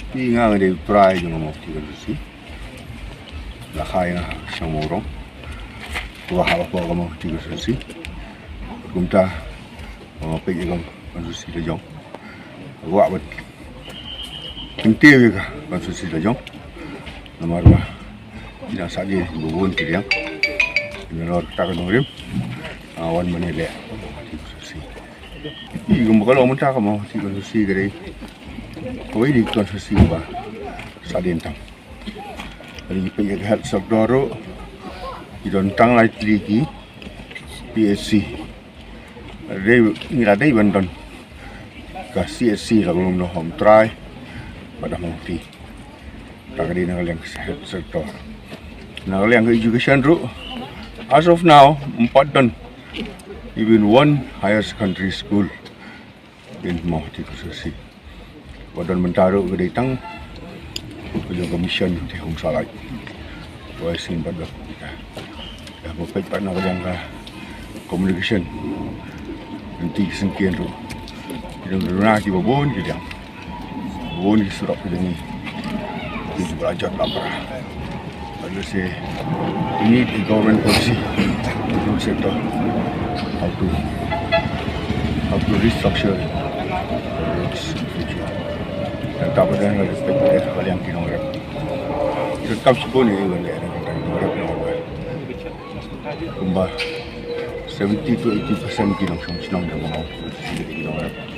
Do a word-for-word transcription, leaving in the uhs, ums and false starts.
Phi, nga nga dei u trai jong ka Mawhati constituency. La kha ïa nga ha ka shnong Mawrong. Kwah ha ka por ka Mawhati constituency. Kumta nga peit ïa ka constituency la jong. Kwah ban kyntiew ïa ka constituency la jong. Namar ba ki nang sahdien kiba bun ki liang. Nalor kata ka nongrim, nga wan ban ïaleh ha ka Mawhati constituency. Phi, kumba ka long mynta ka Mawhati constituency ka dei kawei na ki constituency ba sahdien tam. Lada ngi peit ïa ka health sector ruh, ki don tang lai tylli ki P H C. Dei, ngi la dei ban don ka C H C la ka Lumno Home Trai bad ha Mawhati. Kata ka dei na ka liang ka health sector. Na ka liang ka education ruh, as of now ym pat don even one higher secondary school in Mawhati constituency. Ba don mynta ruh ka dei tang ka jong ka mission Te Home Salai. Ba sngewbha ba ïa ba peit pat na ka liang ka communication. Lynti ki syngkien ruh, ki dang duna kiba bun ki liang, bun ki surok ki dang, ki ba la jot la para. Let's say we need a government policy in the road sector. How to, how to restructure the roads in the future. Dan tak pada dengan respect pada kalian kino rep. Kita tak sepun ni dengan dia dengan rep. Kumba seventy to eighty percent ki nongshong shnong jong ngi ki nongrep.